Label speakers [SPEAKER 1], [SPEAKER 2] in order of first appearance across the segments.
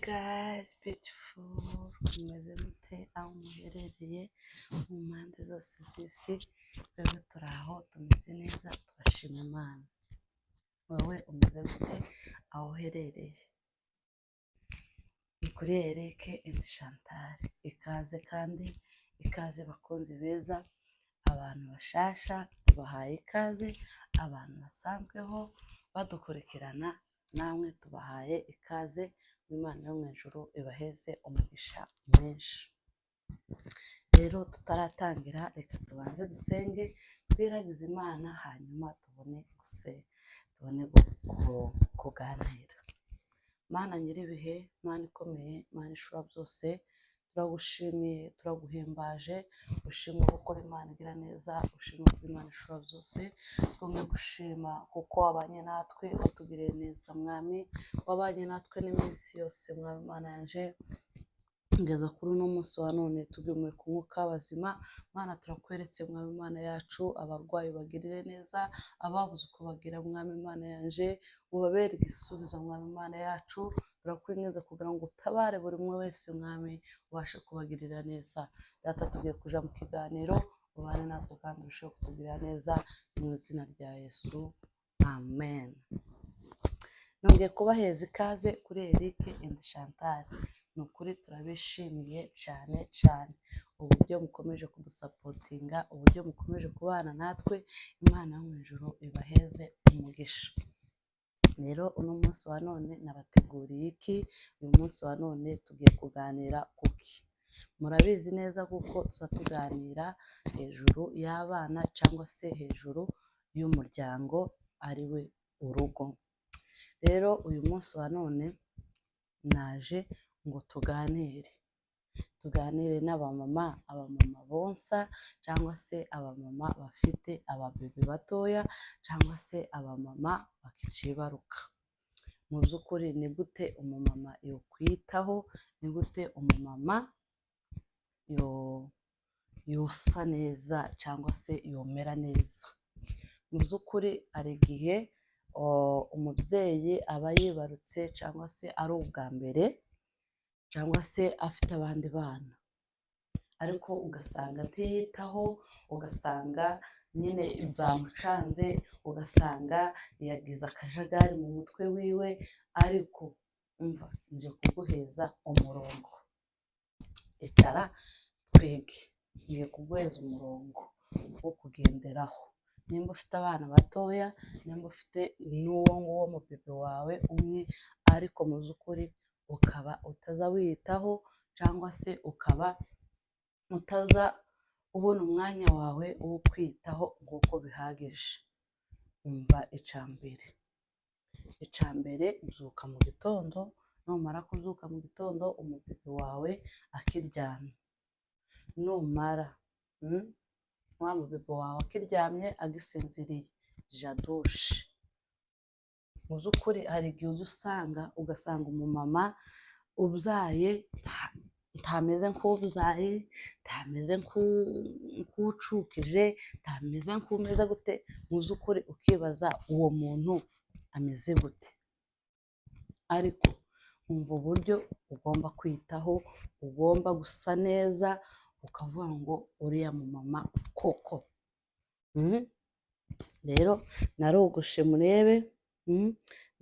[SPEAKER 1] Guys, beautiful, mumeze mute aho muherereye mu mpande zose z'isi? Twebwe turi aho, tumeze neza, turashima Imana. Wowe umeze gute aho uherereye? Ni kuri Eric and Chantal. Ikaze kandi ikaze, bakunzi beza, abantu bashasha tubahaye ikaze, abantu basanzweho badukurikirana namwe tubahaye ikaze. Imana yo mu ijuru ibaheze umugisha mwinshi. Rero tutaratangira, reka tubanze dusenge, twiragize Imana, hanyuma tubone kuganira. Mana nyir'ibihe, Mana ikomeye, Mana ishobora byose, turagushimiye, turaguhimbaje. Ushimwe kuko uri Imana igira neza, ushimwe kuko Imana ishobora byose. Twongeye gushima kuko wabanye natwe, watugiriye neza Mwami, wabanye natwe n'iminsi yose Mwami Imana yanje, kugeza kuri uno munsi wa none tugihumeka umwuka w'abazima. Mana, turakweretse Mwami Imana yacu, abarwayi bagirire neza, ababuze uko bagira Mwami Imana yanje, ubabere igisubizo Mwami Imana yacu. Turakwinginze kugira ngo utabare buri umwe wese Mwami, ubashe kubagirira neza. Data, tugiye kuja mu kiganiro, ubane natwe kandi urusheho kutugirira neza, mu izina rya Yesu, amen. Nongeye kubaheza ikaze kuri Eric and Chantal. Ni ukuri turabishimiye cyane cyane uburyo mukomeje kudusupportinga, uburyo mukomeje kubana natwe. Imana yo mu ijuru ibaheze umugisha. Rero uno munsi wa none nabateguriye iki? Uyu munsi wa none tugiye kuganira kuki? Murabizi neza kuko tuza tuganira hejuru y'abana cyangwa se hejuru y'umuryango, ari we urugo. Rero uyu munsi wa none naje ngo tuganire, tuganire n'abamama, abamama bonsa cyangwa se abamama bafite ababebe batoya cyangwa se abamama bakicibaruka. Mu by'ukuri, ni gute umumama yokwitaho? Ni gute umumama yosa neza cyangwa se yomera neza? Mu by'ukuri, hari igihe umubyeyi aba yibarutse cyangwa se ari ubwa mbere cyangwa se afite abandi bana, ariko ugasanga atiyitaho, ugasanga nyine byamucanze, ugasanga yagize akajagari mu mutwe wiwe. Ariko umva, nje kuguheza umurongo, icara twige. Ngiye kuguheza umurongo wo kugenderaho nimba ufite abana batoya, nimba ufite n'uwo nguwo mubebe wawe umwe, ariko mu by'ukuri ukaba utaza wiyitaho cyangwa se ukaba utaza ubona umwanya wawe wo kwiyitaho nk'uko bihagije. Umva, icya mbere, byuka mu gitondo. Numara kubyuka mu gitondo, umubebe wawe akiryamye, numara wa mubebe wawe akiryamye, agisinziriye, jya douche. Mu by'ukuri, hari igihe ujya usanga, ugasanga umumama ubyaye ntameze nk'ubyaye, ntameze nk'ucukije, ntameze nk'umeze gute. Mu by'ukuri ukibaza uwo muntu ameze gute. Ariko umva uburyo ugomba kwitaho, ugomba gusa neza, ukavuga ngo uriya mumama koko. Rero narogoshe, murebe,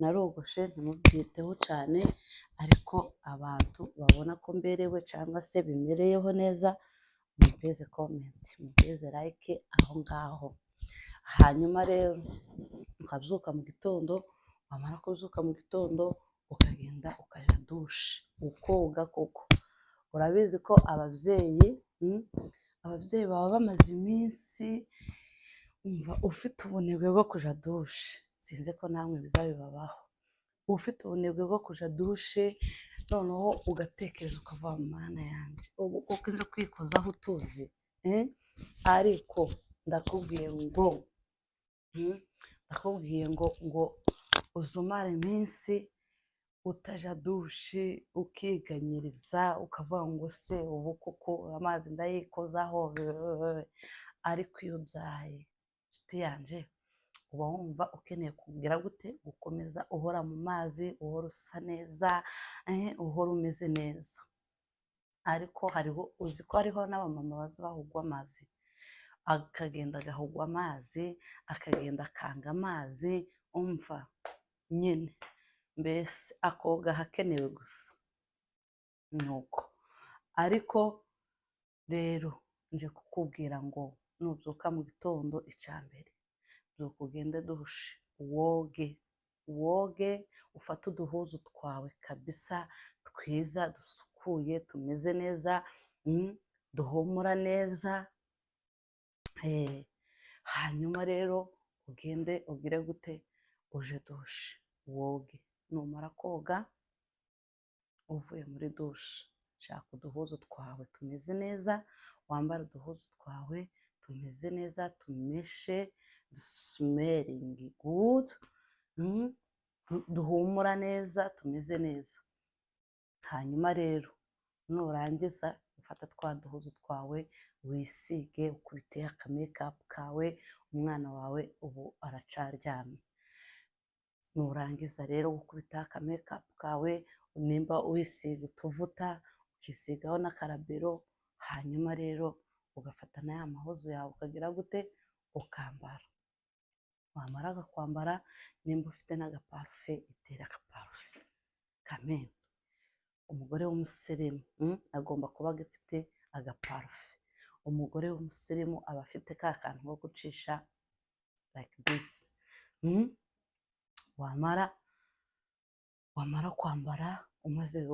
[SPEAKER 1] narogoshe, ntimubyiteho cyane, ariko abantu babona ko mberewe cyangwa se bimereyeho neza, mumpeze comment, mumpeze like aho ngaho. Hanyuma rero ukabyuka mu gitondo, wamara kubyuka mu gitondo ukagenda ukajya douche, ukoga koko. Urabizi ko ababyeyi baba bamaze iminsi, umva, ufite ubunebwe bwo kujya douche. Sinzi ko namwe biza bibabaho. Ufite ubunebwe bwo kujya douche, noneho ugatekereza ukavuga: "Mana yanjye, ubu koko nje kwikozaho utuzi?" Ariko ndakubwiye ngo uzumara iminsi utajya douche, ukiganyiriza, ukavuga ngo: "Se ubu koko amazi ndayikozaho?" Ariko iyo ubyaye, inshuti yanjye, Uba wumva ukeneye kugira gute? Gukomeza uhora mu mazi, uhora usa neza, uhora umeze neza. Ariko hariho, uzi ko hariho n'abamama baza bahugwa amazi, akagenda agahugwa amazi, akagenda akanga amazi, umva nyine mbese akoga ahakenewe gusa, nuko. Ariko rero nje kukubwira ngo nubyuka mu gitondo, icya mbere byuka ugende douche, woge, woge, ufate uduhuzu twawe kabisa twiza, dusukuye, tumeze neza, duhumura neza. Hanyuma rero ugende ugire gute? Uje douche, woge. Numara koga, uvuye muri douche, shaka uduhuzu twawe tumeze neza, wambare uduhuzu twawe tumeze neza, tumeshe, dusmelling good, duhumura neza, tumeze neza. Hanyuma rero nurangiza ufata twa duhuzu twawe, wisige, ukubiteho akamakeup kawe. Umwana wawe ubu aracaryamye. Nurangiza rero gukubitaho akamakeup kawe, nimba wisiga utuvuta, ukisigaho n'akarabero, hanyuma rero ugafata na ya mahuzu yawe, ukagira gute? Ukambara. Wamara kwambara, nimba ufite n'agaparufe, itera agaparufe kameme. Umugore w'umusirimu agomba kuba agafite agaparufe. Umugore w'umusirimu aba afite ka kantu ko gucisha like this. Wamara kwambara, umaze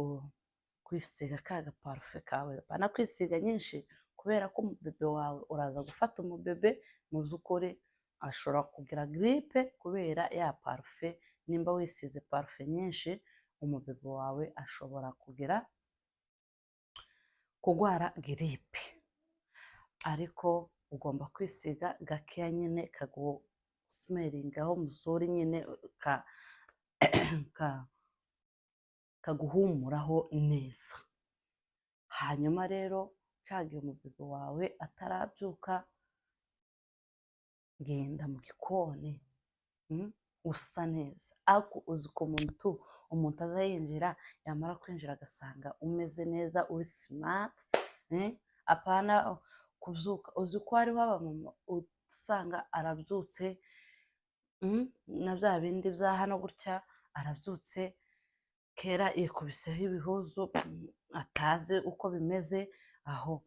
[SPEAKER 1] kwisiga ka gaparufe kawe, apana kwisiga nyinshi, kubera ko umubebe wawe, uraza gufata umubebe, mu by'ukuri ashobora kugira grippe kubera ya parufe. Nimba wisize parufe nyinshi, umubebe wawe ashobora kugira kurwara grippe. Ariko ugomba kwisiga gakeya nyine, kagusmellingaho muzuri nyine, kaguhumuraho neza. Hanyuma rero cyagihe umubebe wawe atarabyuka, genda mu gikoni usa neza. Ariko uzi ko umuntu aza yinjira, yamara kwinjira agasanga umeze neza, uri smart, apana kubyuka. Uzi ko hariho abamama usanga arabyutse na bya bindi bya hano gutya, arabyutse kera, yikubiseho ibihuzu atazi uko bimeze, aho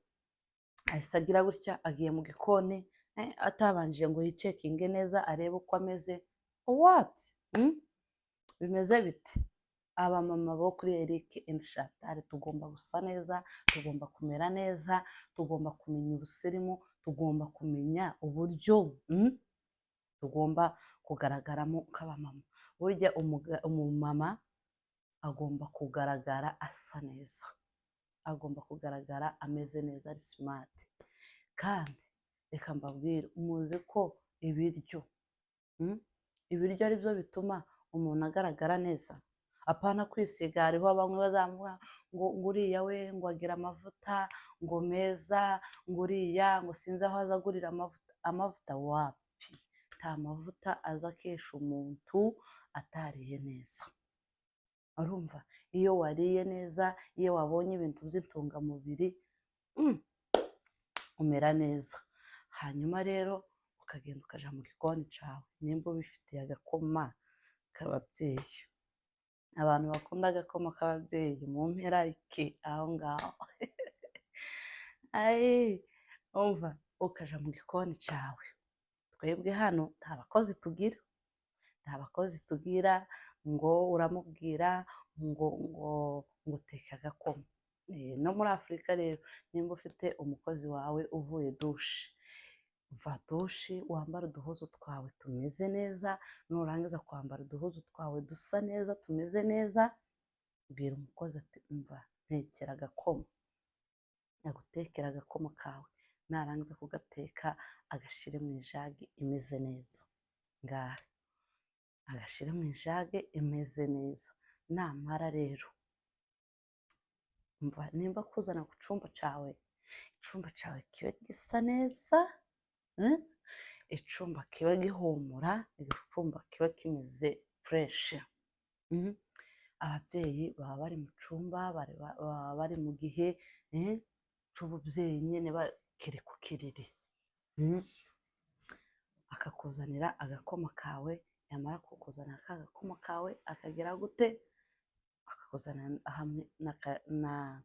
[SPEAKER 1] ahise agira gutya agiye mu gikoni, atabanje ngo yicheckinge neza, arebe uko ameze. What? Bimeze bite? Abamama bo kuri Eric and Chantal, tugomba gusa neza, tugomba kumera neza, tugomba kumenya ubusirimu, tugomba kumenya uburyo tugomba kugaragaramo nk'abamama. Burya umumama agomba kugaragara asa neza, agomba kugaragara ameze neza, ari smart. Kandi reka mbabwire, muzi ko ibiryo, ibiryo ari byo bituma umuntu agaragara neza, apana kwisiga. Hariho bamwe bazamuha ngo uriya we ngo agira amavuta ngo meza, ngo uriya ngo sinzi aho aza agurira amavuta. Amavuta wapi, nta mavuta aza akesha umuntu atariye neza. Urumva, iyo wariye neza, iyo wabonye ibintu by'intungamubiri, umera neza. Hanyuma rero ukagenda ukaja mu gikoni cawe, nimba ubifitiye agakoma k'ababyeyi. Abantu bakunda agakoma k'ababyeyi mumpe like aho ngaho. Ayi, umva, ukaja mu gikoni cawe. Twebwe hano nta bakozi tugira, nta bakozi tugira ngo uramubwira ngo teka agakoma. No muri Afurika rero, nimba ufite umukozi wawe, uvuye douche, va douche, wambare uduhuzu twawe tumeze neza. Nurangiza kwambara uduhuzu twawe dusa neza, tumeze neza, bwira umukozi ati: "Umva, ntekera agakoma." Agutekera agakoma kawe. Narangiza kugateka, agashyire mu ijage imeze neza, ngaha agashyire mu ijage imeze neza. Namara rero, umva, nimba kuzana ku cyumba cyawe, icyumba cyawe kibe gisa neza. Icumba kiba gihumura, icumba kiba kimeze fresh. Ababyeyi baba bari mu cumba, baba bari mu gihe c'ubuvyeyi nyene, bakiri ku kiriri. Akakuzanira agakoma kawe, yamara kukuzanira ka gakoma kawe, akagira gute? Akakuzanira hamwe na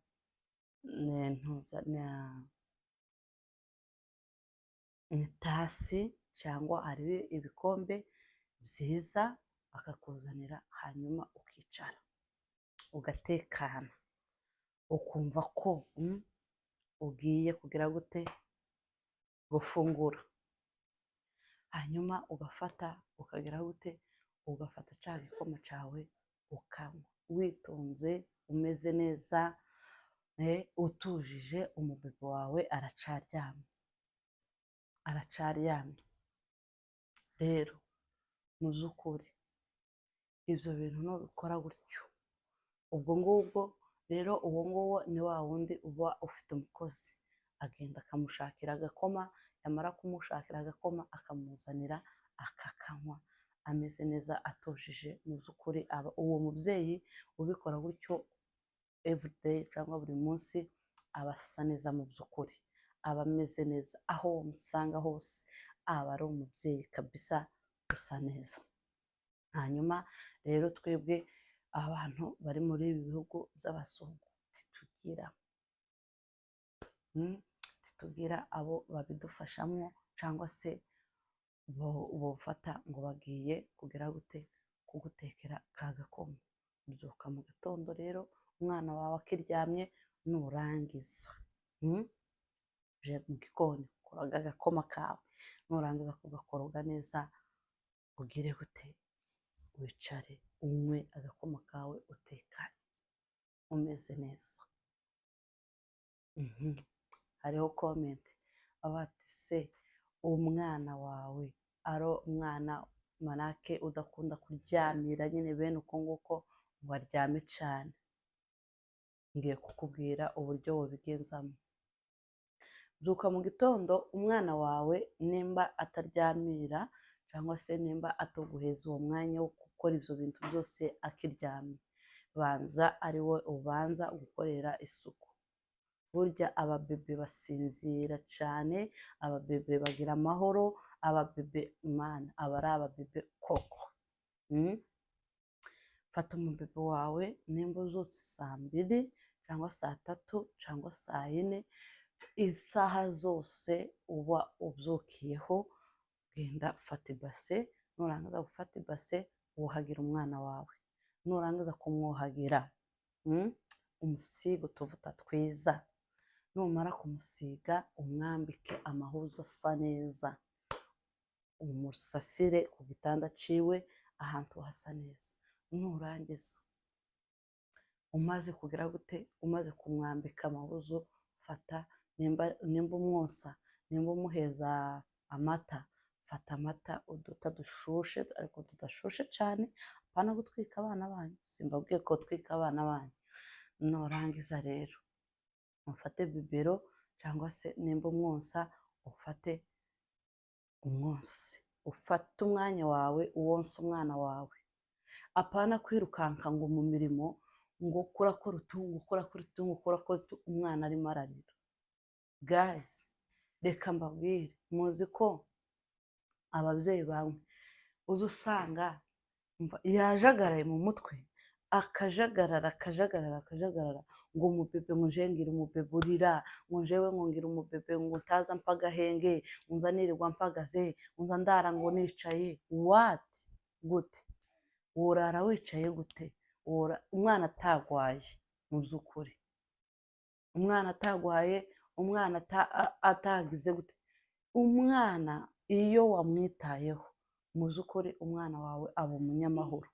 [SPEAKER 1] n'itasi cyangwa ari ibikombe byiza, akakuzanira, hanyuma ukicara ugatekana, ukumva ko ugiye kugira gute? Gufungura. Hanyuma ugafata, ukagira gute? Ugafata cya gikoma cyawe, ukanywa witonze, umeze neza, utujije. Umubebe wawe aracaryamye, aracaryamye. Rero mu by'ukuri ibyo bintu nubikora gutyo, ubwo ngubwo rero, uwo nguwo ni wa wundi uba ufite umukozi, agenda akamushakira agakoma, yamara kumushakira agakoma akamuzanira, akakanywa ameze neza, atujije. Mu by'ukuri aba uwo mubyeyi ubikora gutyo everyday cyangwa buri munsi aba asa neza. Mu by'ukuri aba ameze neza, aho wamusanga hose aba ari umubyeyi kabisa usa neza. Hanyuma rero twebwe abantu bari muri ibi bihugu by'abazungu ntitugira abo babidufashamo, cyangwa se bofata ngo bagiye kugira gute? Kugutekera ka gakoma. Ubyuka mu gitondo rero umwana wawe akiryamye, nurangiza uje mu gikoni ukoroga agakoma kawe, nurangiza kugakoroga neza, ugire gute? Wicare unywe agakoma kawe utekanye, umeze neza. Hariho comment bati: "Se umwana wawe ari umwana manake udakunda kuryamira nyine bene uko nguko ngo aryame cyane?" Ngiye kukubwira uburyo wabigenzamo. Byuka mu gitondo, umwana wawe nimba ataryamira cyangwa se nimba ataguheza uwo mwanya wo gukora ibyo bintu byose akiryamye, banza ari we ubanza gukorera isuku. Burya ababebe basinzira cyane, ababebe bagira amahoro, ababebe mana aba ari ababebe koko. Fata umubebe wawe, nimba ubyutse saa 2 cyangwa saa 3 cyangwa saa 4, isaha zose uba ubyukiyeho, genda fata ibase. Nurangiza gufata ibase, wuhagira umwana wawe. Nurangiza kumwuhagira, umusige utuvuta twiza. Numara kumusiga, umwambike amahuzu asa neza, umusasire ku gitanda ciwe ahantu hasa neza. Nurangiza, umaze kugira gute? Umaze kumwambika amahuzu, fata, nimba umwosa, nimba umuheza amata, fata amata, uduta dushushe ariko tudashushe cyane. Apana gutwika abana banyu, simbabwiye ko twika abana banyu. Nurangiza rero ufate biberon, cyangwa se nimba umwonsa, ufate umwonse, ufate umwanya wawe wonse umwana wawe. Apana kwirukanka ngo mu mirimo, ngo kurakora utu, ngo kurakora utu, ngo kurakora utu, umwana arimo ararira. Guys, reka mbabwire, muzi ko ababyeyi bamwe uza usanga yajagaraye mu mutwe, akajagarara, akajagarara, akajagarara, ngo umubebe, ngo nje ngira umubebe urira, ngo njewe ngo ngira umubebe ngo utaza mpa agahenge, ngo nza nirirwa mpagaze, ngo nza ndara ngo nicaye. What? Gute worara wicaye? Gute umwana atagwaye? Mu by'ukuri umwana atagwaye, umwana atagize gute? Umwana iyo wamwitayeho, mu by'ukuri umwana wawe aba umunyamahoro.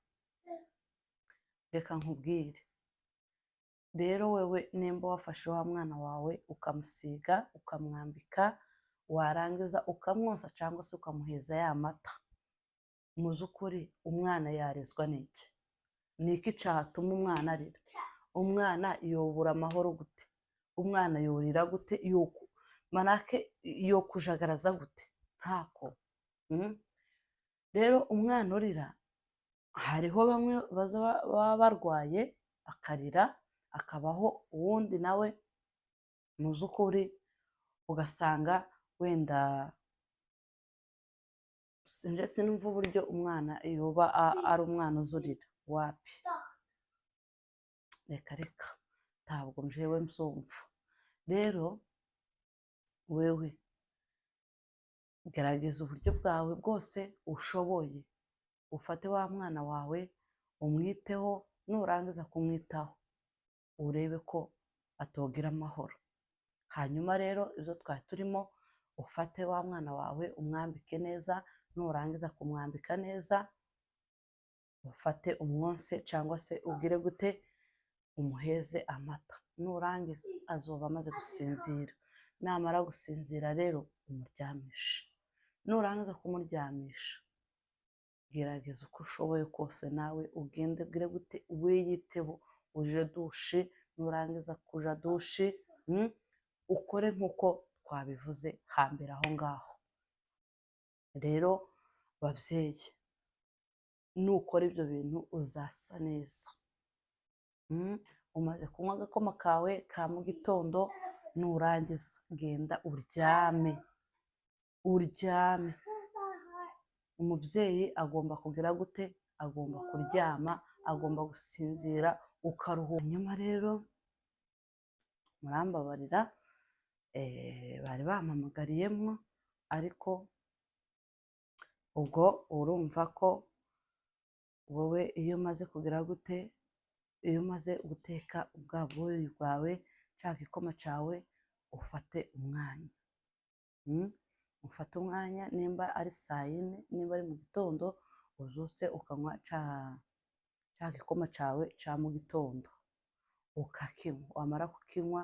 [SPEAKER 1] Reka nkubwire rero, wewe nimba wafashe wa mwana wawe ukamusiga, ukamwambika, warangiza ukamwonsa cyangwa se ukamuheza ya mata, mu by'ukuri umwana yarezwa n'iki? Ni iki cyatuma umwana arira? Umwana yobura amahoro gute? Umwana yorira gute? Manake yo kujagaraza gute? Ntako. Rero umwana urira, hariho bamwe baza baba barwaye akarira, akabaho uwundi nawe mu by'ukuri ugasanga wenda sinje sinumva uburyo umwana yoba ari umwana uzurira. Wapi, reka reka, ntabwo njewe mbyumva. Rero wewe gerageza uburyo bwawe bwose ushoboye, ufate wa mwana wawe umwiteho. Nurangiza kumwitaho, urebe ko atogira amahoro. Hanyuma rero ibyo twari turimo, ufate wa mwana wawe umwambike neza. Nurangiza kumwambika neza, ufate umwonse cyangwa se ugire gute, umuheze amata. Nurangiza azoba amaze gusinzira. Namara gusinzira rero, umuryamishe. Nurangiza kumuryamisha, gerageza uko ushoboye kose nawe ugende ugire gute, wiyiteho, uje douche. Nurangiza kuja douche, ukore nk'uko twabivuze hambere aho ngaho. Rero babyeyi, nukora ibyo bintu uzasa neza. Umaze kunywa agakoma kawe ka mu gitondo, nurangiza genda uryame, uryame. Umubyeyi agomba kugira gute? Agomba kuryama, agomba gusinzira, ukaruhuka. Nyuma rero murambabarira, bari bampamagariyemo, ariko ubwo urumva ko wowe iyo umaze kugira gute, iyo umaze guteka bwa bwuyi bwawe, cya gikoma cyawe, ufate umwanya, Ufate umwanya, nimba ari saa yine, nimba ari mu gitondo ubyutse, ukanywa cya gikoma cyawe cya mu gitondo, ukakinywa. Wamara kukinywa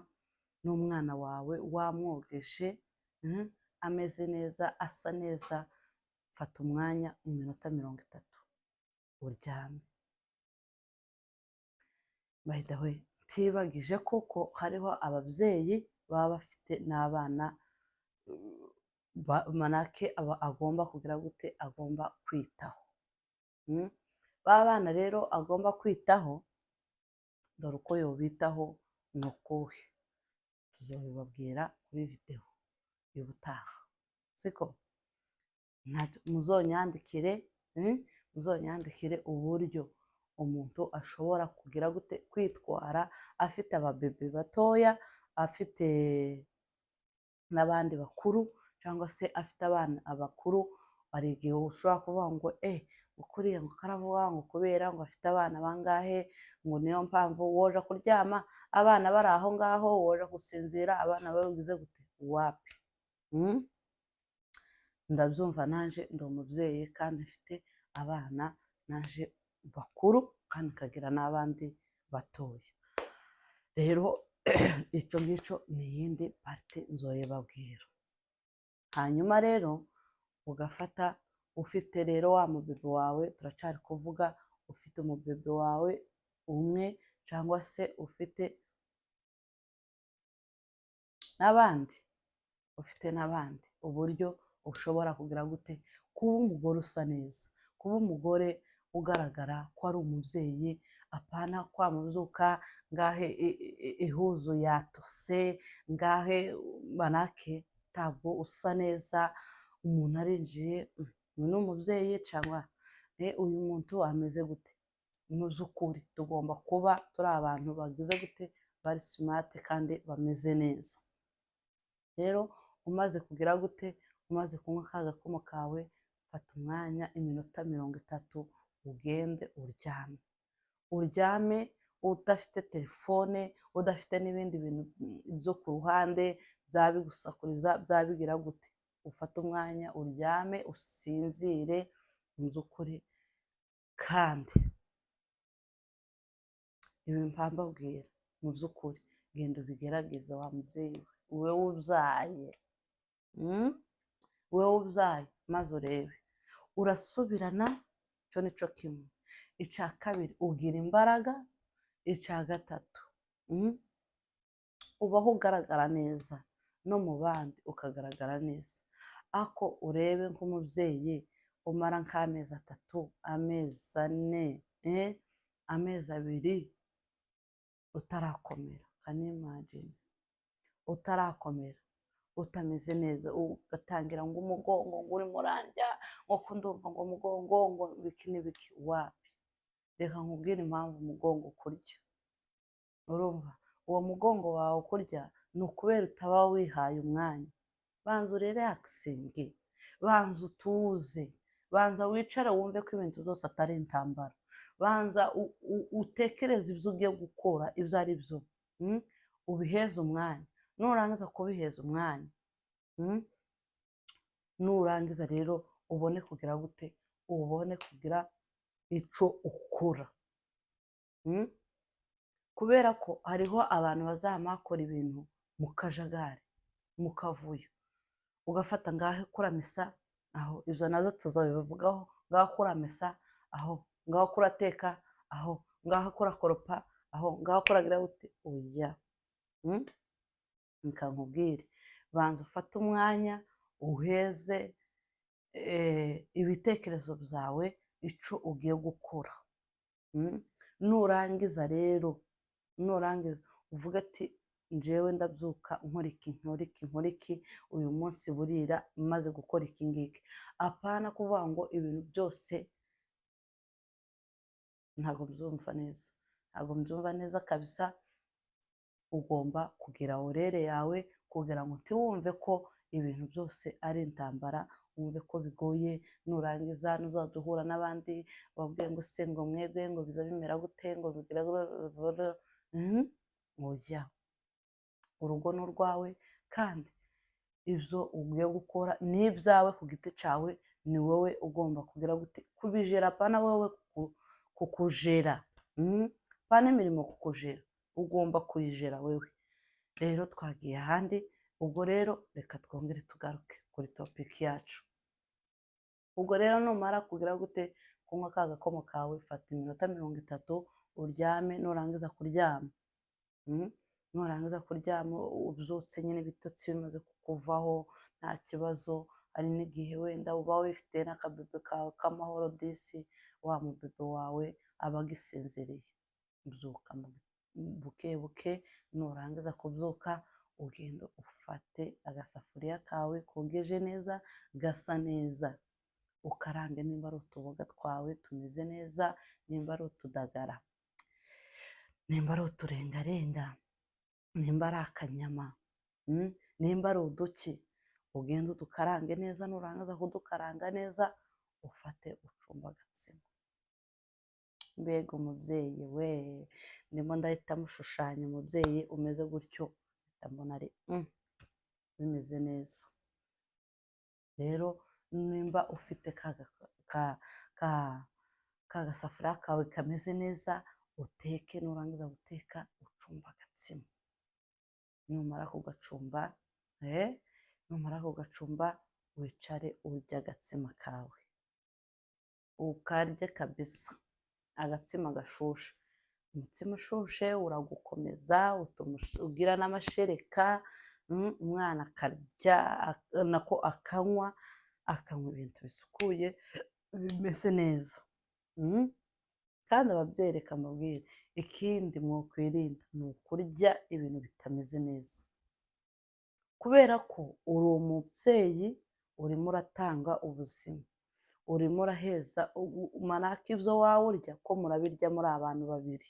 [SPEAKER 1] n'umwana wawe wamwogeje, ameze neza, asa neza, fata umwanya iminota 30 uryame. By the way, ntibagije koko hariho ababyeyi baba bafite n'abana manake aba agomba kugira gute, agomba kwitaho. Ba bana rero agomba kwitaho, dore uko yobitaho ni ukuhe, tuzobibabwira kuri videwo y'ubutaha, siko? Muzonyandikire, muzonyandikire uburyo umuntu ashobora kugira gute, kwitwara afite ababebe batoya, afite n'abandi bakuru, cyangwa se afite abana abakuru. Hari igihe ushobora kuvuga ngo kuriya ngo karavuga ngo kubera ngo afite abana bangahe, ngo niyo mpamvu woja kuryama abana bari aho ngaho, woja gusinzira abana babigize gute. Wapi. Ndabyumva, nanje ndi umubyeyi kandi mfite abana naje bakuru, kandi nkagira n'abandi batoya. Rero icyo ngicyo ni iyindi part, nzoyibabwira. Hanyuma rero ugafata ufite rero wa mubebe wawe, turacyari kuvuga ufite umubebe wawe umwe cyangwa se ufite n'abandi, ufite n'abandi, uburyo ushobora kugira gute, kuba umugore usa neza, kuba umugore ugaragara ko ari umubyeyi, apana kwamuzuka ngahe ihuzu yatose ngahe, manake ntabwo usa neza. Umuntu arinjiye, uyu ni umubyeyi cyangwa uyu muntu ameze gute? Mu by'ukuri tugomba kuba turi abantu bagize gute, bari smart kandi bameze neza. Rero umaze kugira gute, umaze kunywa ka gakoma kawe, fata umwanya iminota 30, ugende uryame, uryame udafite telefone, udafite n'ibindi bintu byo ku ruhande byaba bigusakuriza, byaba bigira gute. Ufate umwanya uryame, usinzire mu by'ukuri. Kandi ibi mbabwira, mu by'ukuri genda ubigerageze wa mubyeyi we, wowe ubyaye, wowe ubyaye, maze urebe urasubirana. Icyo ni cyo kimwe. Icya kabiri, ugira imbaraga. Icya gatatu, ubaho ugaragara neza, no mu bandi ukagaragara neza. Ako urebe nk'umubyeyi umara nk'amezi 3, amezi 4, amezi 2 utarakomera, can you imagine? Utarakomera, utameze neza, ugatangira ngo umugongo ngo urimo urandya, ngo ko ndumva ngo umugongo ngo biki n'ibiki. Wapi, reka nkubwire impamvu umugongo ukurya. Urumva uwo mugongo wawe ukurya ni ukubera utaba wihaye umwanya. Banza urelaxinge, banza utuze, banza wicare wumve ko ibintu byose atari intambara, banza utekereze ibyo ugiye gukora ibyo ari byo, ubiheze umwanya. Nurangiza kubiheza umwanya, nurangiza rero ubone kugira gute? Ubone kugira ico ukora. Kubera ko hariho abantu bazama bakora ibintu mu kajagari, mu kavuyo, ugafata ngaho kuramesa aho, ibyo nazo tuzabivugaho, ngaho kuramesa aho, ngaho kurateka aho, ngaho kurakoropa aho, ngaho kuragira gute. Oya, Reka nkubwire, banza ufate umwanya uheze ibitekerezo byawe ico ugiye gukora. Nurangiza rero, nurangiza uvuge ati: "Njyewe ndabyuka nkora iki, nkora iki, nkora iki, uyu munsi burira maze gukora iki ngiki." Apana kuvuga ngo ibintu byose. Ntabwo mbyumva neza, ntabwo mbyumva neza kabisa. Ugomba kugira horaire yawe kugira ngo ntiwumve ko ibintu byose ari intambara, wumve ko bigoye. Nurangiza nuzajya uhura n'abandi bababwiye ngo: "Se ngo mwebwe ngo biza bimera gute?" Ngo bigira? Oya, urugo ni urwawe, kandi ibyo ugiye gukora ni ibyawe ku giti cyawe, ni wowe ugomba kugira gute? Kubijera, apana wowe kukujera, apana imirimo kukujera, ugomba kuyijera wewe. Rero twagiye ahandi. Ubwo rero reka twongere tugaruke kuri topic yacu. Ubwo rero numara kugira gute? Kunywa ka gakoma kawe, fata iminota 30 uryame. Nurangiza kuryama, nurangiza kuryama ubyutse nyine ibitotsi bimaze kukuvaho, nta kibazo. Hari n'igihe wenda uba wifite n'akabebe kawe k'amahoro, disi wa mubebe wawe aba agisinziriye. Byuka buke buke. Nurangiza kubyuka, ugenda ufate agasafuriya kawe kogeje neza, gasa neza, ukarange nimba ari utuboga twawe tumeze neza, nimba ari utudagara, nimba ari uturengarenga, nimba ari akanyama, nimba ari uduki, ugende udukarange neza. Nurangiza kudukaranga neza, ufate ucumbe agatsima. Mbega umubyeyi we! Ndimo ndahita mushushanya umubyeyi umeze gutyo, mpita mbona ari bimeze neza. Rero nimba ufite ka gasafuriya kawe kameze neza, uteke. Nurangiza guteka, ucumbe agatsima. Numara kugacumba, numara kugacumba, wicare urye agatsima kawe, ukarye kabisa agatsima gashushe. Umutsima ushushe uragukomeza, utuma ugira n'amashereka. Umwana akarya, nako akanywa ibintu bisukuye bimeze neza. Kandi ababyeyi, reka mbabwire, ikindi mwokwirinda ni ukurya ibintu bitameze neza, kubera ko uri umubyeyi, urimo uratanga ubuzima, urimo uraheza manaka ibyo waba urya, ko murabirya muri abantu babiri,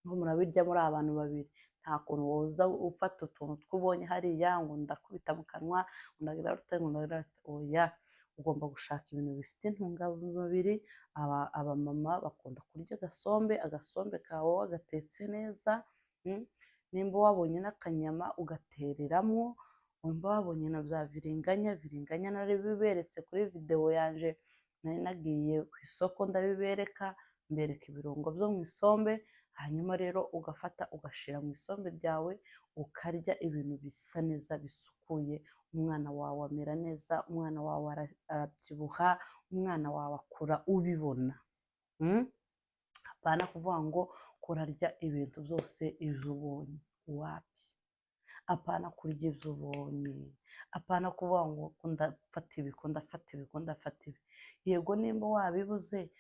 [SPEAKER 1] ko murabirya muri abantu babiri. Nta kuntu woza ufata utuntu tw'ubonye hariya ngo ndakubita mu kanwa, ngo ndagira gute, ngo ndagira gute. Oya, ugomba gushaka ibintu bifite intungamubiri. Abamama bakunda kurya agasombe. Agasombe kawe wagatetse neza, nimba wabonye n'akanyama ugatereramo, nimba wabonye na bya viringanya, viringanya narabiberetse kuri videwo yanje, nari nagiye ku isoko ndabibereka, mbereka ibirungo byo mu isombe. Hanyuma rero ugafata ugashira mu isombe ryawe, ukarya ibintu bisa neza bisukuye. Umwana wawe amera neza, umwana wawe arabyibuha, umwana wawe akura ubibona. Apana kuvuga ngo kurarya ibintu byose ibyo ubonye, wapi. Apana kurya ibyo ubonye, apana kuvuga ngo ndafata ibi, ko ndafata ibi, ko ndafata ibi. Yego, nimba wabibuze,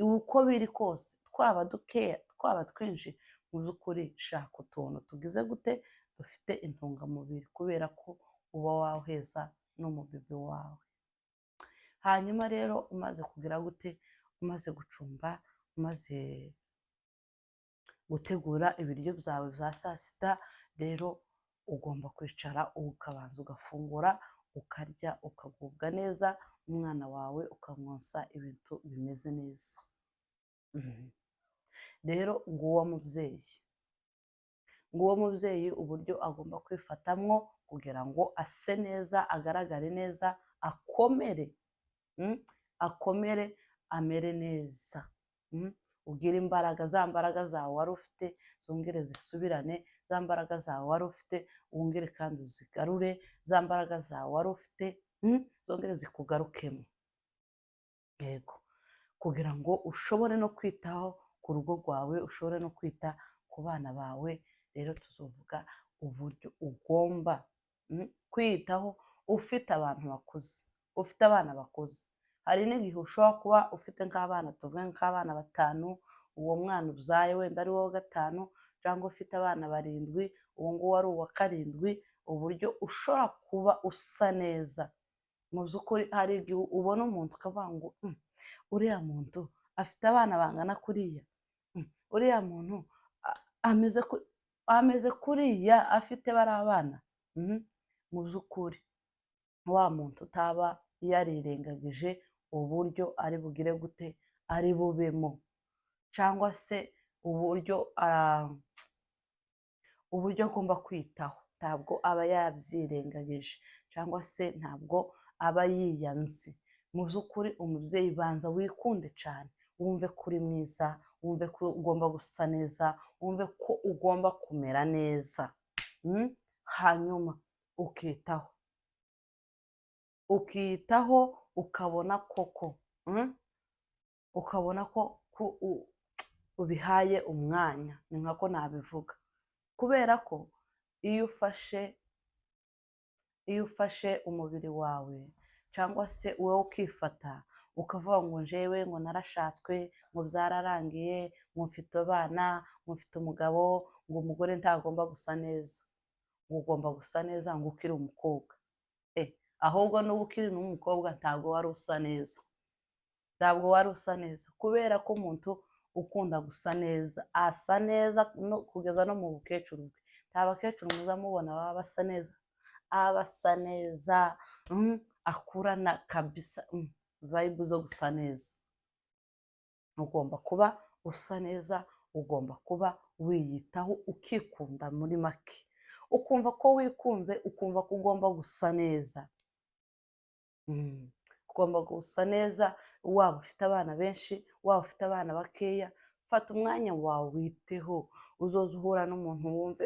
[SPEAKER 1] uko biri kose, twaba dukeya, twaba twinshi, mu by'ukuri shaka utuntu tugize gute, dufite intungamubiri, kubera ko uba waheza n'umubiri wawe. Hanyuma rero umaze kugira gute, umaze gucumba, umaze gutegura ibiryo byawe bya saa sita, rero ugomba kwicara ukabanza ugafungura, ukarya, ukagubwa neza, umwana wawe ukamwonsa ibintu bimeze neza. Rero nguwo mubyeyi, nguwo mubyeyi uburyo agomba kwifatamwo kugira ngo ase neza, agaragare neza, akomere, akomere, amere neza, ugire imbaraga, za mbaraga zawe wari ufite zongere zisubirane, za mbaraga zawe wari ufite wongere kandi uzigarure, za mbaraga zawe wari ufite zongere zikugarukemo. Yego, kugira ngo ushobore no kwitaho ku rugo rwawe, ushobore no kwita ku bana bawe. Rero tuzovuga uburyo ugomba kwiyitaho ufite abantu bakuze, ufite abana bakuze. Hari n'igihe ushobora kuba ufite nk'abana, tuvuge nk'abana batanu, uwo mwana ubyaye wenda ari wowe gatanu, cyangwa ufite abana barindwi, uwo nguwo ari uwa karindwi, uburyo ushobora kuba usa neza. Mu by'ukuri hari igihe ubona umuntu ukavuga ngo uriya muntu afite abana bangana kuriya, uriya muntu ameze kuriya afite bariya bana. Mu by'ukuri wa muntu utaba yarirengagije uburyo ari bugire gute, ari bubemo, cyangwa se uburyo agomba kwitaho, ntabwo aba yabyirengagije, cyangwa se ntabwo aba yiyanze. Mu by'ukuri umubyeyi, banza wikunde cyane, wumve ko uri mwiza, wumve ko ugomba gusa neza, wumve ko ugomba kumera neza, hanyuma ukitaho, ukiyitaho, ukabona koko, ukabona ko ubihaye umwanya, ni nkako nabivuga. Kubera ko iyo ufashe umubiri wawe, cyangwa se wowe ukifata ukavuga ngo njyewe ngo narashatswe, ngo byararangiye, ngo mfite abana, ngo mfite umugabo, ngo umugore ntagomba gusa neza, ngo ugomba gusa neza ngo ukiri umukobwa. Ahubwo n'ubu ukiri n'umukobwa ntabwo wari usa neza, ntabwo wari usa neza, kubera ko umuntu ukunda gusa neza asa neza no kugeza no mu bukecuru bwe. Nta bakecuru muza mubona baba basa neza, aba asa neza, akurana kabisa vibe zo gusa neza. Ugomba kuba usa neza, ugomba kuba wiyitaho, ukikunda muri make, ukumva ko wikunze, ukumva ko ugomba gusa neza. Ugomba gusa neza, waba ufite abana benshi, waba ufite abana bakeya, fata umwanya wawe witeho. Uzoza uhura n'umuntu wumve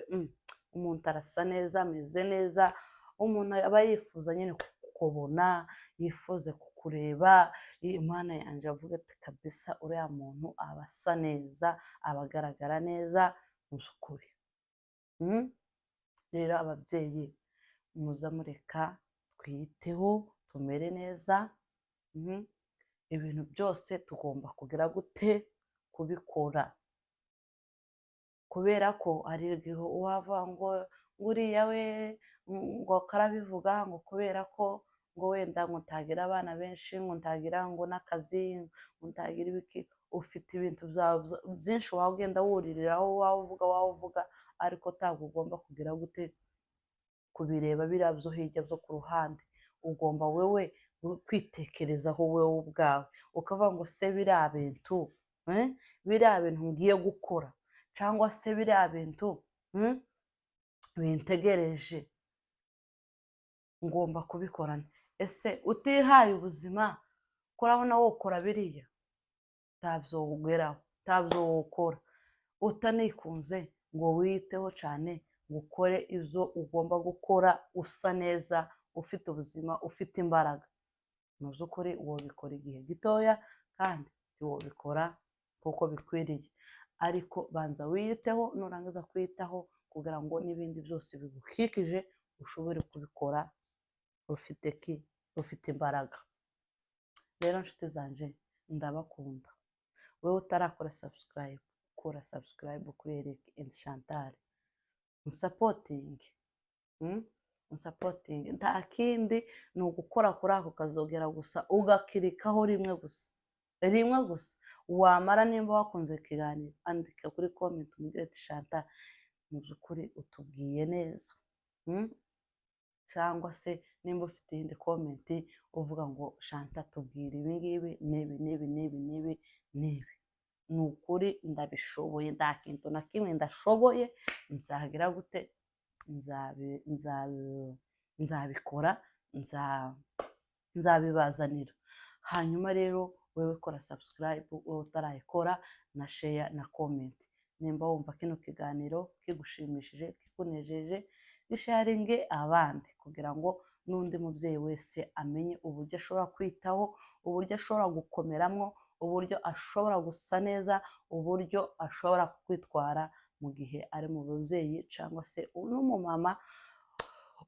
[SPEAKER 1] umuntu arasa neza, ameze neza, umuntu aba yifuza nyine kukubona, yifuze kukureba, Imana yanjye, avuga ati kabisa uriya muntu aba asa neza, aba agaragara neza mu by'ukuri. Rero ababyeyi, muza mureka twiyiteho, tumere neza, ibintu byose tugomba kugira gute, kubikora. Kubera ko hari igihe wavuga ngo uriya we ngo karabivuga ngo kubera ko ngo wenda ngo ntagira abana benshi, ngo ntagira ngo n'akazi, ngo ntagira ibiki. Ufite ibintu byawe byinshi waba ugenda wuririraho, waba uvuga, ariko ntabwo ugomba kugira gute, kubireba biriya byo hirya byo ku ruhande. Ugomba wewe kwitekerezaho wowe ubwawe, ukavuga ngo se biriya bintu, biriya bintu ngiye gukora, cyangwa se biriya bintu bintegereje, ngomba kubikora nte? Ese utihaye ubuzima, ko urabona wokora biriya? Ntabyo ugeraho, ntabyo wokora utanikunze ngo wiyiteho cyane, ngo ukore ibyo ugomba gukora usa neza, ufite ubuzima, ufite imbaraga. Mu by'ukuri wobikora igihe gitoya, kandi ntiwobikora kuko bikwiriye. Ariko banza wiyiteho, nurangiza kwiyitaho kugira ngo n'ibindi byose bigukikije ushobore kubikora ufite ki? Ufite imbaraga. Rero nshuti zanje, ndabakunda. Wowe utarakora subscribe, kora subscribe kuri Eric and Chantal, unsupportinge, Unsupportinge. Nta kindi, ni ugukora kuri ako kazogera gusa, ugakirikaho rimwe gusa, rimwe gusa. Wamara, nimba wakunze ikiganiro, andika kuri comment umubwire ati: "Chantal, mu by'ukuri utubwiye neza." Cyangwa se nimba ufite iyindi comment uvuga ngo: "Chantal, tubwira ibi ngibi n'ibi n'ibi n'ibi n'ibi n'ibi." Ni ukuri ndabishoboye, nta kintu na kimwe ndashoboye. Nzagira gute? Nzabikora, nzabibazanira. Hanyuma rero wewe kora subscribe, wowe utarayikora, na share na comment. Nimba wumva kino kiganiro kigushimishije, kikunejeje, gisharinge abandi kugira ngo n'undi mubyeyi wese amenye uburyo ashobora kwitaho, uburyo ashobora gukomeramo, uburyo ashobora gusa neza, uburyo ashobora kwitwara mu gihe ari mu babyeyi, cyangwa se n'umumama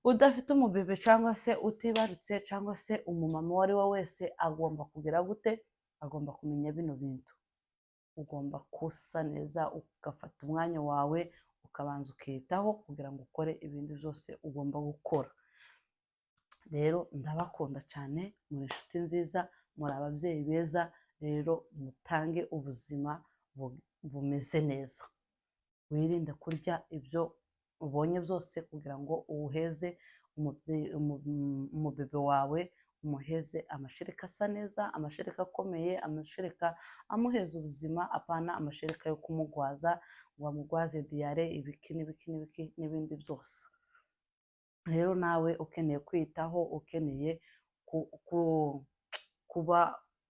[SPEAKER 1] udafite umubebe, cyangwa se utibarutse, cyangwa se umumama uwo ari we wese agomba kugira gute? Agomba kumenya bino bintu. Ugomba gusa neza, ugafata umwanya wawe, ukabanza ukitaho kugira ngo ukore ibindi byose ugomba gukora. Rero ndabakunda cyane, muri inshuti nziza, muri ababyeyi beza. Rero mutange ubuzima bumeze neza. Wirinde kurya ibyo ubonye byose kugira ngo uwuheze umubebe wawe, umuheze amashereka asa neza, amashereka akomeye, amashereka amuheza ubuzima, apana amashereka yo kumugwaza ngo amugwaze diyare, ibiki n'ibiki n'ibiki n'ibindi byose. Rero nawe ukeneye kwitaho, ukeneye kuba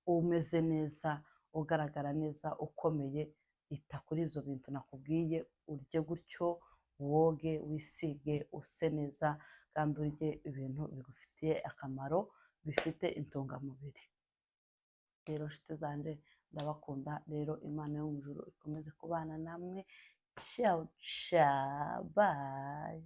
[SPEAKER 1] umeze neza, ugaragara neza, ukomeye, ita kuri ibyo bintu nakubwiye. Urye gutyo, woge, wisige, use neza, kandi urye ibintu bigufitiye akamaro, bifite intungamubiri. Rero nshuti zanjye, ndabakunda. Rero Imana yo mu ijuru ikomeze kubana namwe. Ciao ciao, bye.